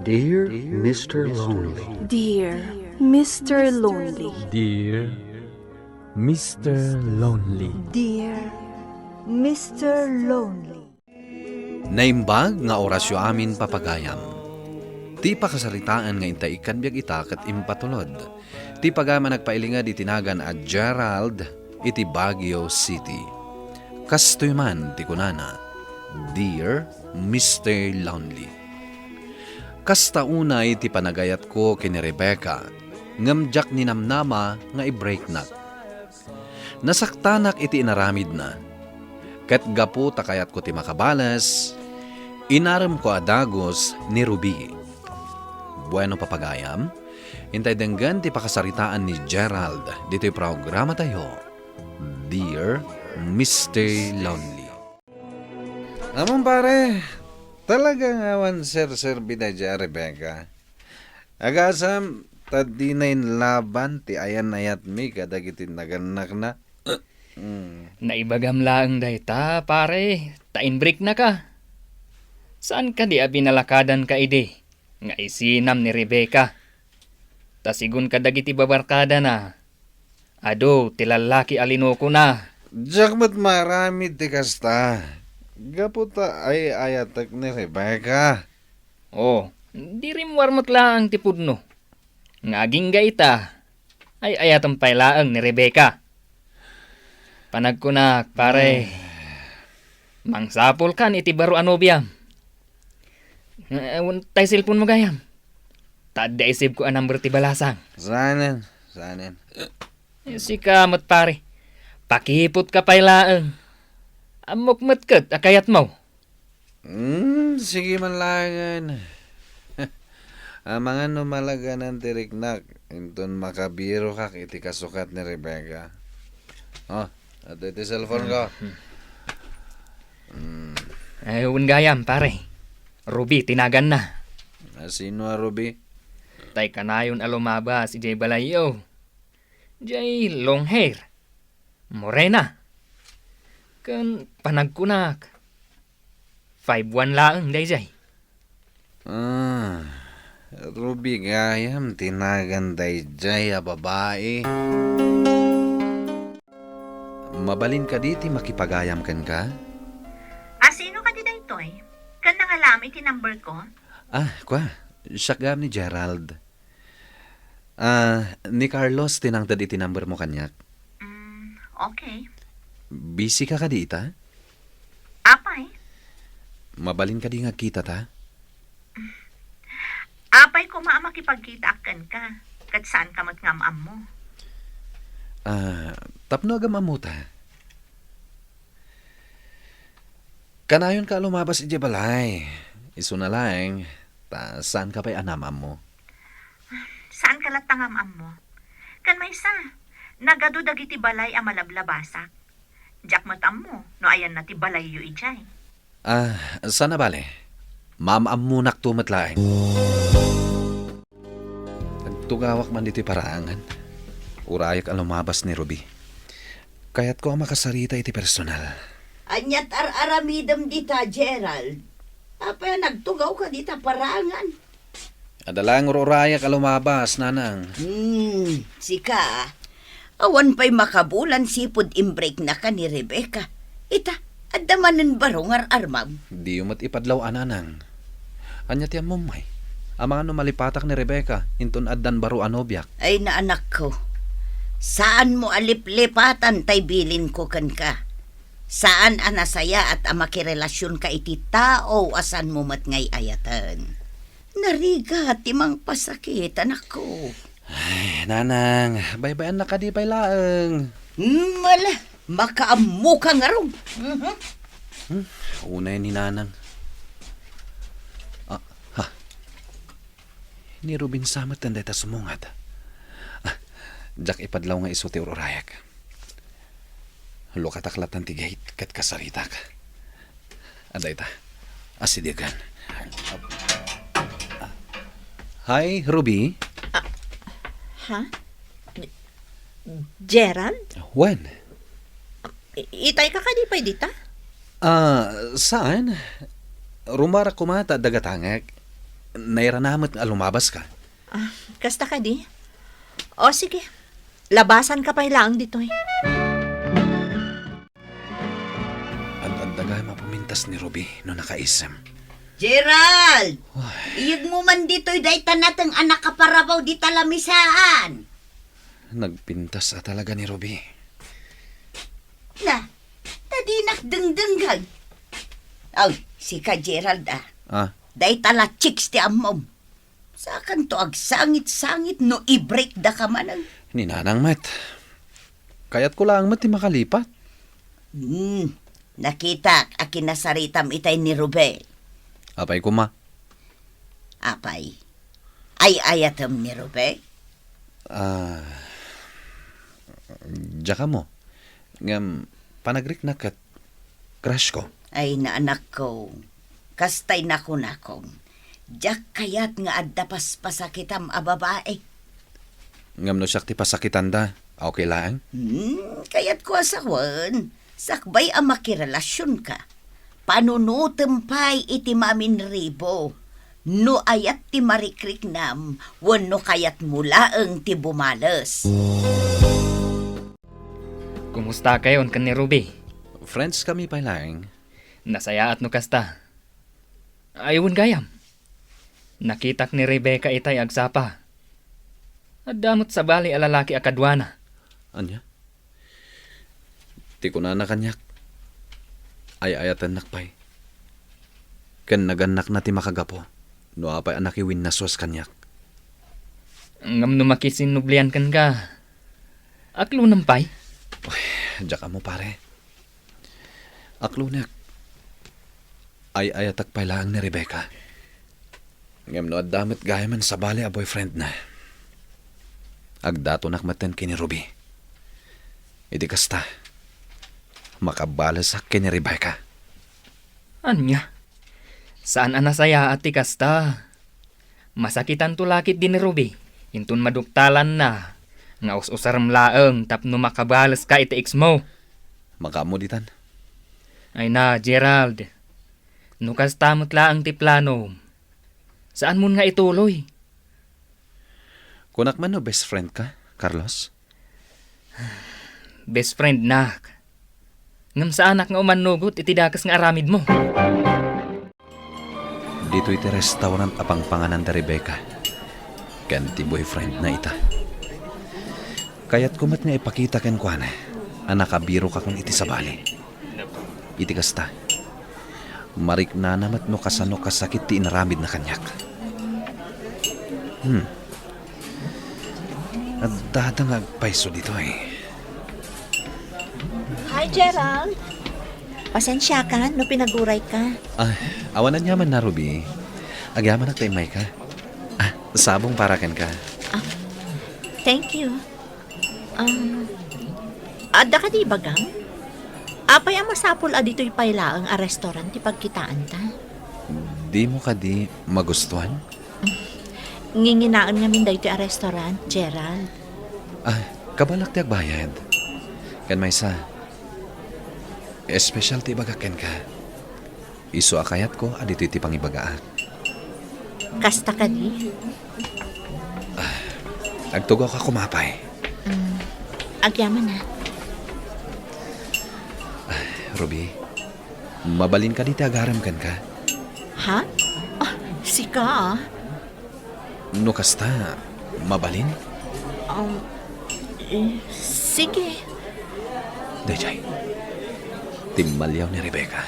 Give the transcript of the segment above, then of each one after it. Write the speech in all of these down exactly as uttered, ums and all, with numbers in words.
Dear Mister Lonely. Dear Mister Lonely. Dear Mister Lonely. Dear Mister Lonely. Naimbag nga orasyo amin, papagayam. Ti pakasaritaan nga intay ikkan biag ita ket impatulod ti pagayam a nagpailinged iti nagan a Gerald iti Baguio City. Kastoy man ti kunana, "Dear Mister Lonely, kasta unay ti panagayatko ken ni Rebecca, ngem diak ninamnama nga i-breaknak. Nasaktanak iti inaramidna. Ket gapu ta kayatko ti makabales, inaremko a dagus ni Ruby." Bueno, papagayam, intay denggen ti pakasaritaan ni Gerald ditoy programatayo, Dear Mister Lonely. Amom, pare, talaga nga awan serserbi daydiay a Rebecca. Agasam, ta dina inlaban ti ayan-ayatmi kadagiti nagannakna. Mm. Naibagam laeng dayta, pare, ta inbreaknaka. Saan kadi a binalakadanka idi nga isinam ni Rebecca? Ta sigun kadagiti babarkadana, adu ti lallaki a linukona. Diak met maaramid ti kasta. Gapu ta ay-ayatek ni Rebecca. Oh, di rimmuar met laeng ti pudno nga agingga ita, ay-ayatem pay laeng ni Rebecca. Panagkunak, pare, mangsapulkan iti baro a nobiam. Eh, tay cellphone mo gayam. Ta adda isibko a number ti balasang. Saanen, saanen. Eh, sika met, pare. Pakiputka pay laeng. Ammok met ket a kayatmo. Hmm, sige man laengen. Amangan no malaganan ti riknak, inton makabirokak iti kasukat ni Rebecca. Oh, adda iti cellphone ko. Hmm. Eh, wen gayam, pare. Ruby ti naganna. A, sino a Ruby? Tay kanayon a lumabas idiay balayyo. Jay long hair. Morena. Ken panagkunak, five one laeng dayjay. Ah, Ruby gayam ti nagan dayjay a babai. Mabalin kadi ti makipagayam kenka? A, sino kadi daytoy? Ken nangalaam iti number ko? Ah, kua, siak gayam ni Gerald. Ah, ni Carlos ti nangted iti number mo kaniak. Mm, okay. Busy ka kadi ita? Apay? Mabalin kadi nga agkita ta? Apay koma a makipagkitaak kenka, ket saanka met nga am-ammo? Ah, tapno agam-ammo ta. Kanayonka a lumabas idiay balay. Isuna laeng, ta saanka pay a naam-ammo. Saanka latta nga am-ammo. Ken maysa, nagadu dagiti balay a malablabasak. Diak met ammo no ayanna ti balayyo idiay. Ah, saan a bale. Maam-ammonakto met laeng. Agtugawak man ditoy paraangan. Urayak a lumabas ni Ruby. Kayatko a makasarita iti personal. Ania ti ar-aramidem dita, Gerald? Apay a nagtugawka dita paraangan? Adda laeng ur-urayak a lumabas, nanang. Hmm, sika, awan pay makabulan sipud inbreaknaka ni Rebecca. Ita, adda manen baro nga ar-armam. Diyo met ipadlaw a, nanang. Ania ti ammom, may? Amangan no malipatak ni Rebecca, inton addan baro a nobiak. Ay, naanakko. Saanmo a liplipatan tay bilinko kenka. Saan a nasayaat a makirelasionka iti tao a saanmo met nga ay-ayaten. Narigat ti mangpasakit, anakko. Ay, nanang, baybay-annaka kadi pay laeng. Hmm, ala, makaammoka ngarud. Mhm. Hmm, unay ni nanang. Ah, ha. Ni Ruby sa met dayta sumungad. Ah, diak ipadlaw nga isu ti ur-urayak. Lukatak latta ti gate ket kasaritak. Adda ita. Asidegen. Hi, Ruby. Ah, ha? Gerald? Wen? I-, itay ka kadi pay dita? Ah, saan? Rumarak koma ta adda gatangek. Nairana met a lumabaska. Ah, kasta kadi? O, sige. Labasanka pay laeng ditoy. Ad-adda gayam a pumintas ni Ruby no nakaisem. Gerald! Ay. Iyegmo man ditoy dayta nateng a nakaparabaw dita lamisaan. Nagpintas a talaga ni Ruby. Na, ta dinak dengdenggen. Aw, sika, Gerald, ah. Ah? Dayta la chicks ti ammom. Sakanto agsangit-sangit no i-break da ka manen. Ni Nanang met. Kayatko laeng met ti makalipat. Hmm, nakitak a kinasaritam itay ni Ruby. Apay koma? Apay, ay-ayatem ni Ruby? Ah, diak ammo. Ngem, panagrikna ket crush ko. Ay, naanakko. Kastay nakunakon. Diak kayat nga adda paspasakitam a babae. Ngem no siak ti pasakitanda, okay laeng? Hmm, kayatko a sawen. Sakbay a makirelasionka, panunotem pay iti maminribo no ayat ti marikriknam wenno kayatmo laeng ti bumales. Kumustakayon ken ni Ruby? Friends kami pay laeng. Nasayaat no kasta. Ay, wen gayam. Nakitak ni Rebecca itay agsapa. Adda met sabali a lalaki a kaduana. Ania? Ti kunana kaniak, ay-ayatennak pay. Ken nagannakna ti makagapu no apay a nakiwinnasuas kaniak. Ngem no makisinnublian kenka, aklonem pay? Uy, diak ammo, pare. Aklonek. Ay-ayatek pay laeng ni Rebecca. Ngem no adda met gayamen sabali a boyfriendna, agdatonak metten ken ni Ruby. Iti kasta, makabalesak ken ni Rebecca. Ania? Saan a nasayaat ti kasta. Masakitanto la ketdi ni Ruby inton maduktalanna nga us-usarem laeng tapno makabaleska iti ex mo. Makaammo ditan. Ay na, Gerald. No kasta met laeng ti planom, saanmon nga ituloy? Kunak man no best friend ka, Carlos? Best friend nak. Ngem saanak nga umannugot iti dakes nga aramidmo. Ditoy ti restaurant a pangpanganan da Rebecca ken ti boyfriendna ita. Kayatko met nga ipakita kenkuana a nakabirokakon iti sabali. Iti kasta, mariknana met no kasano kasakit ti inaramidna kaniak. Hmm. Addada nga agpayso ditoy. Hi, Gerald. Pasensiakan no pinaguray ka. Ah, awan aniaman na, Ruby. Agyamanak ta immay ka. Ah, sabong para kenka. Ah, thank you. Um, adda kadi ibagam? Apay a masapul a ditoy pay laeng a restaurant ti pagkitaanta? Dimo kadi magustuhan? Nginginaen ngamin daytoy a restaurant, Gerald. Ah, kabalak ti agbayad. Ken maysa, espesyal ti ibagak kenka. Isu a kayatko a ditoy ti pangibagaak. Kasta kadi? Ah, agtugawka koma pay. Mm, agyaman a. Ah, Ruby, mabalin kadi ti agarem kenka? Ha? Ah, sika a? No kasta, mabalin? Um, eh, sige. Daydiay, timmaliaw ni Rebecca.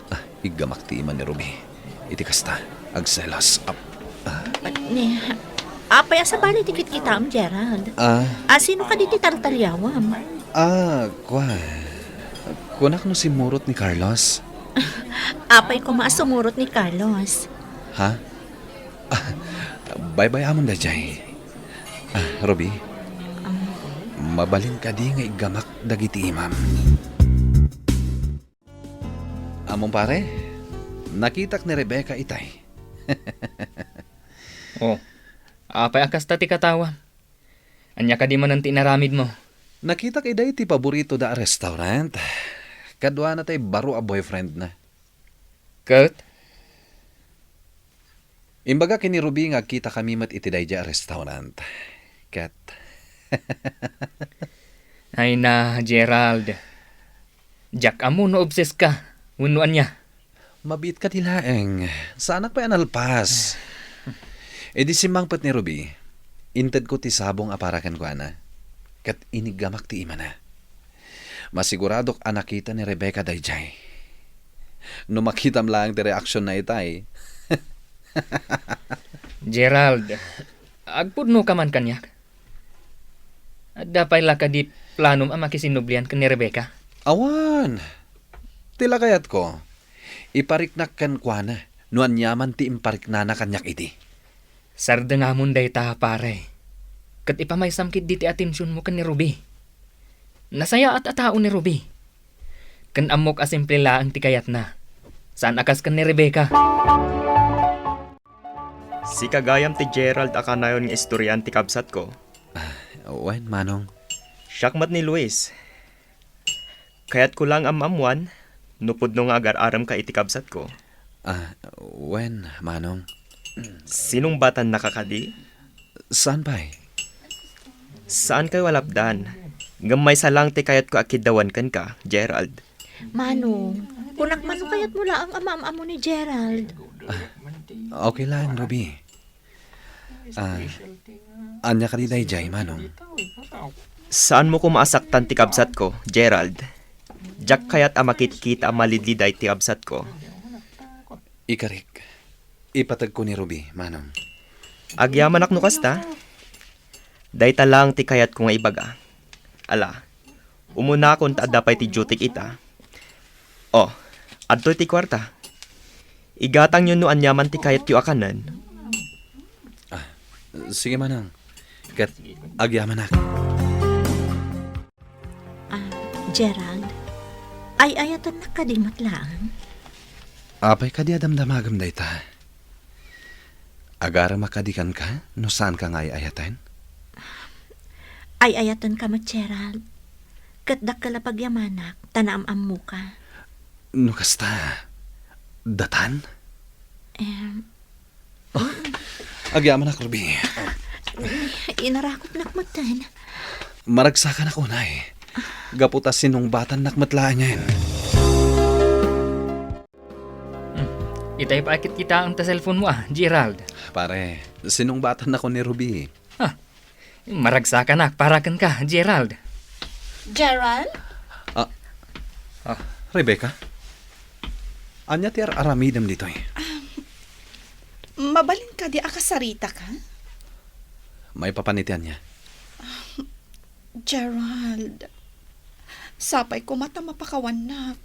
Ah, iggamak ti ima ni Ruby. Iti kasta, agselos. Ap-, ah. Ni, apay a sabali ti kitkitaem, Gerald? Ah. A, sino kadi ti taltaliawam? Ah, kua. Kunak no simmurot ni Carlos. Apay koma a sumurot ni Carlos? Ha? Ah, baybay-amon daydiay. Ah, Ruby, mabalin kadi nga iggamak dagiti imam? Amon pare, nakitak ni Rebecca itay. Oh, apay a kasta ti katawa? Ania kadi manen ti inaramidmo? Nakitak ida iti paborito da a restaurant. Kaduana tay baro a boyfriend na. Ket? Imbaga ken ni Ruby nga agkitakami met iti daydiay a restaurant. Ket Ay na, Gerald. Diak ammo no obses ka wenno ania. Mabiit kadi laeng. Saanak pay a nalpas. Idi simmangpet ni Ruby, intedko ti sabong a para kenkuana. Ket iniggamak ti imana. Masiguradok a nakita ni Rebecca daydiay. No makitam laeng ti reaksion na itay. Gerald, agpudno ka man kaniak? Adda pay la kadi planom a makisinnublian ken ni Rebecca? Awan. Ti la kayatko, ipariknak kenkuana no aniaman ti impariknana kaniak idi. Sardengamon dayta, pare. Ket ipamaysam ketdi ti atensionmo ken ni Ruby. Nasayaat a tao ni Ruby. Ken ammok a simple laeng ti kayatna. Saan a kas ken ni Rebecca. Sika gayam ti Gerald a kanayon nga istorian ti kabsatko. Ah, wen, Manong. Siak met ni Luis. Kayatko laeng a maammuan no pudno nga agar-aremka iti kabsatko. Ah, wen, Manong. Sinungbatannaka kadi? Saan pay? Saankayo a lapdan. Ngem maysa laeng ti kayatko a kiddawan kenka, Gerald. Manong, kunak man no kayatmo laeng a maam-ammo ni Gerald. Okay laeng, Ruby. Ah, ania kadi daydiay, Manong? Saanmo koma a saktan ti kabsatko, Gerald. Diak kayat a makitkita a malidliday ti kabsatko. Ikarik, ipategko ni Ruby, Manong. Agyamanak no kasta. Dayta laeng ti kayatko nga ibaga. Ala, umunakon ta adda pay ti dutyk ita. Oh, adtoy ti kuarta. Igatangyo no aniaman ti kayatyo a kanen. Ah, sige, Manang. Ket agyamanak. Ah, Gerald, ay-ayatennak kadi met laeng? Apay kadi a damdamagem dayta? Agaremak kadi kenka no saanka nga ay-ayaten? Ay-ayatenka met, Gerald. Ket dakkel a pagyamanak ta naam-ammoka. No kasta, datan? Em, Agyamanak, Ruby. Inarakopnak metten. Maragsakanak unay. Gapu ta sinungbatannak met laengen. Hmm. Itay pa a kitkitaem ta cellphone mo, ah, Gerald. Pare, sinungbatannak ni Ruby. Ah, maragsakanak para kenka, Gerald. Gerald? Ah. Ah. Rebecca? Ania ti ar-aramidem ditoy? Mabalin kadi a kasaritaka? Maipapan iti ania? Gerald, sapay koma ta mapakawannak.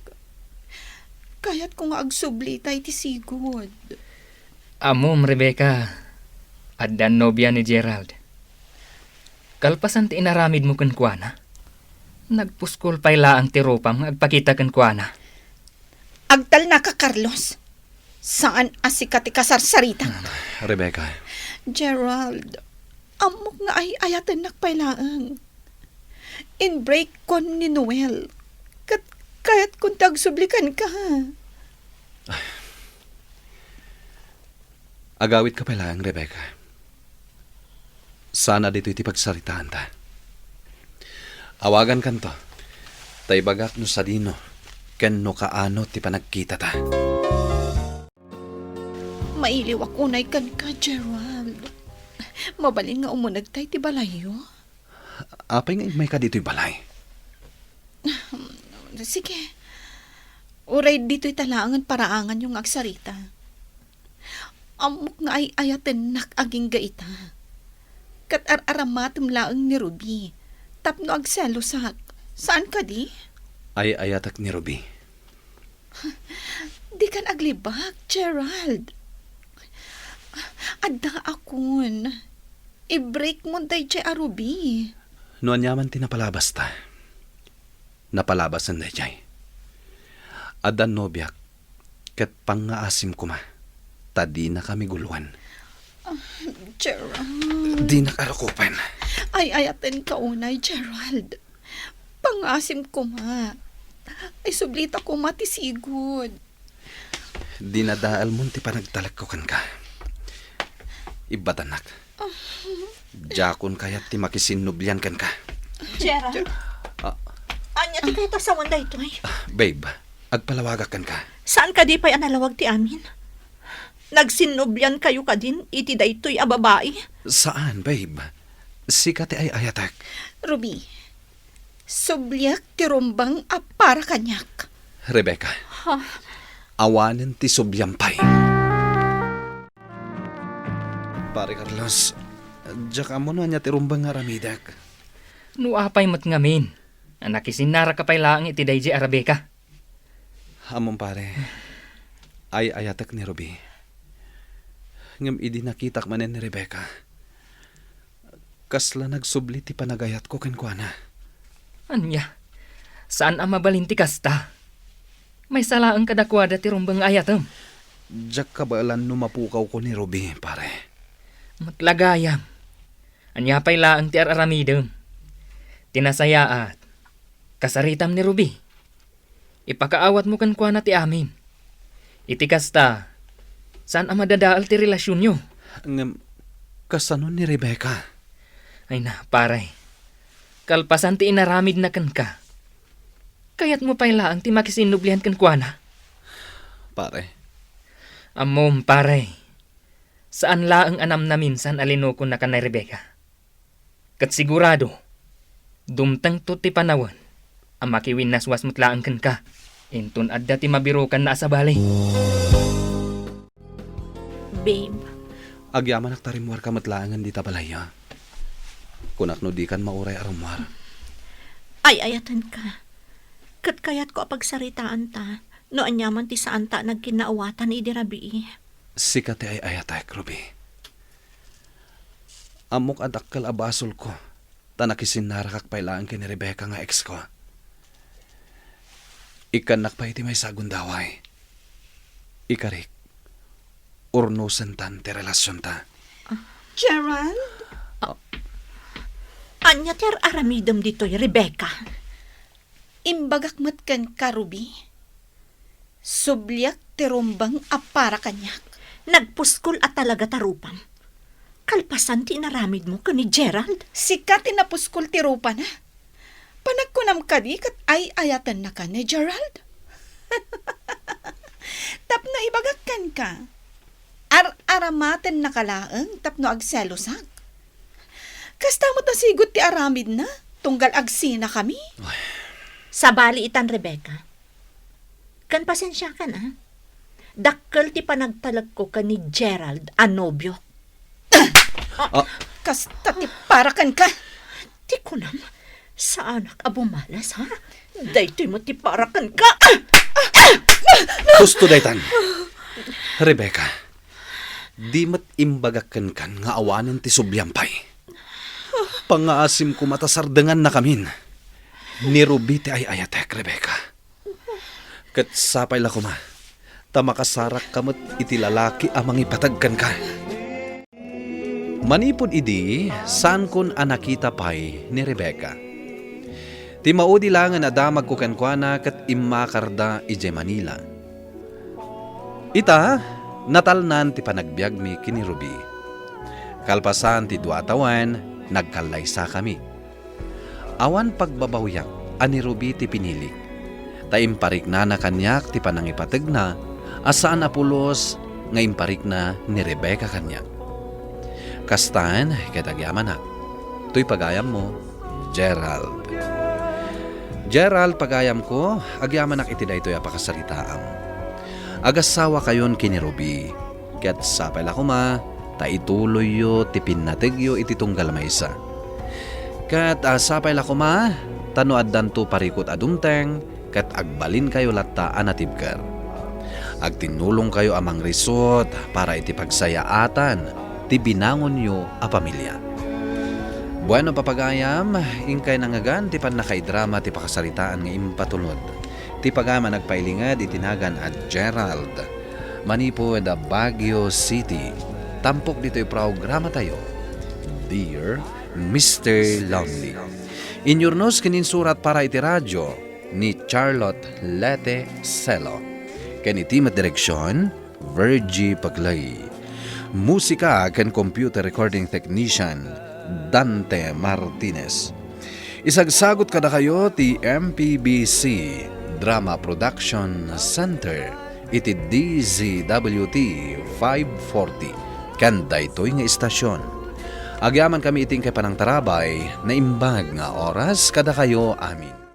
Kayatko nga agsublita iti sigud. Ammom, Rebecca, addan nobia ni Gerald. Kalpasan ti inaramidmo kenkuana, nagpuskol pay laeng ti rupam nga agpakita kenkuana. Agtalnaka, Carlos. Saan a sika ti kasarsaritak. Rebecca. Gerald, ammok nga ay-ayatennak pay laeng. In-break-kon ni Noel. Ket kayatkon ti agsubli kenka. Agawitka pay laeng, Rebecca. Saan a ditoy ti pagsaritaanta. Awagankanto, ta ibagak no sadino ken no kaano ti panagkitata. Mailiwak unay kenka, Gerald. Mabalin nga umunegta iti balayyo? Apay nga immayka ditoy balay? Sige. Uray ditoy ta laengen paraanganyo nga agsarita. Ammok nga ay-ayatennak agingga ita. Ket ar-aramatem laeng ni Ruby tapno agselosak. Saan kadi? Ay-ayatek ni Ruby. Dikan aglibak, Gerald. Addaakon. I-break-mon daydiay a Ruby. No aniaman ti napalabasta, napalabasen daydiay. Addan nobiak ket pangngaasim koma ta dinakami guloen. Ah, Gerald. Dinak arukopen. Ay-ayatenka unay, Gerald. Pangngaasim koma. Isublita koma ti sigud. Dinadaelmon ti panagtalekko kenka. Ibbatannak. Diakon kayat ti makisinnublian kenka. Gerald? Ah. Ania ti kayat a sawen daytoy? Ah, babe, agpalawagak kenka. Saan kadi pay a nalawag ti amin? Nagsinnublian kayo kadin iti daytoy a babai? Saan, babe. Sika ti ay-ayatek. Ruby, subliak ti rumbeng a para kaniak. Rebecca. Ha? Awanen ti subliam pay. Pare Carlos, diak ammo no ania ti rumbeng nga aramidek. No apay met ngamin, a nakisinnaraka pay laeng iti daydi a Rebecca. Ammom, pare, ay-ayatek ni Ruby. Ngem idi nakitak manen ni Rebecca, kasla nagsubli ti panagayatko kenkuana. Ania? Saan a mabalin ti kasta? Maysa laeng kadakuada ti rumbeng nga ayatem. Diak kabaelan no mapukawko ni Ruby, pare. Met la gayam. Ania pay laeng ti ar-aramidem? Ti nasayaat, kasaritam ni Ruby. Ipakaawatmo kenkuana ti amin. Iti kasta, saan a madadael ti relasionyo. Ngem, kasano ni Rebecca? Ay na, pare. Kalpasan ti inaramidna kenka, kayatmo pay laeng ti makisinnublian kenkuana? Pare. Ammom, pare. Saan laeng a namnaminsan a linukonnaka ni Rebecca. Ket sigurado, dumtengto ti panawen a makiwinnaswas met laeng kenka. Inton adda ti mabirokanna a sabali. Babe. Agyamanak ta rimmuarka met laengen dita balayyo. Kunak no dikan mauray a rummuar. Ay-ayatenka. Ket kayatko a pagsaritaanta no aniaman ti saanta a nagkinnaawatan idi rabii. Sika ti ay-ayatek, Ruby. Ammok a dakkel a basolko ta nakisinnarakak pay laeng ken ni Rebecca nga exko. Ikkannak pay iti maysa a gundaway. Ikarik, urnosentan ti relasionta. Gerald? Ania ti ar-aramidem ditoy, Rebecca? Imbagak met kenka, Ruby. Subliak ti rumbeng a para kaniak. Nagpuskol a talaga ta rupam. Kalpasan ti inaramidmo ken ni Gerald. Sika ti napuskol ti rupana. Panagkunam kadi ket ay-ayatennaka ni Gerald? Tapno ibagak kenka, ar-aramatennaka laeng tapno agselosak. Kasta met a sigud ti aramidna, tunggal agsinakami. Ay. Sabali itan, Rebecca. Ken pasensiakan, a. Dakkel ti panagtalekko ken ni Gerald a nobiok. Ah. Kasta ti para kenka. Ti kunam, saanak a bumalas, ha? Daytoy met ti para kenka. Husto daytan. Rebecca, di met imbagak kenkan nga awanen ti subliam pay. Pangngaasim koma ta sardengannakamin. Ni Ruby ti ay-ayatek, Rebecca. Ket sapay la koma ta makasarakka met iti lalaki a mangipateg kenka. Manipud idi, saankon a nakita pay ni Rebecca. Ti maudi laengen a damagko kenkuana ket immakarda idiay Manila. Ita, natalnan ti panagbiagmi ken ni Ruby. Kalpasan ti dua a tawen, nagkallaysakami. Awan pagbabawiak a ni Ruby ti pinilik, ta impariknana kaniak ti panangipategna a saan a pulos nga imparikna ni Rebecca kaniak. Kastan ket agyamanak. Toy pagayammo, Gerald. Gerald, pagayamko, agyamanak iti daytoy a pakasaritaam. Agassawakayon ken ni Ruby, ket sapay la koma ta ituloyyo ti pinnategyo iti tunggal maysa. Ket, ah, sapay la koma ta no addanto parikut a dumteng, ket agbalinkayo latta a natibker. Agtinnulongkayo a mangrisut para iti pagsayaatan ti binangonyo a pamilia. Bueno, papagayam, inkay nangngegan ti pannakaidrama ti pakasaritaan nga impatulod. Ti pagayam a nagpailinged iti nagan a Gerald. Manipud Baguio City, tampok ditoy programatayo, Dear Mister Lonely. Inyurnos ken insurat para iti radyo ni Charlotte Lete Celo. Ken iti met direksion, Virgie Paglay. Musika ken computer recording technician, Dante Martinez. Isagsagut kadakayo ti M P B C Drama Production Center iti D Z W T five forty ken daytoy nga istasyon. Agyamankami iti inkay panangtarabay, naimbag nga oras kadakayo amin.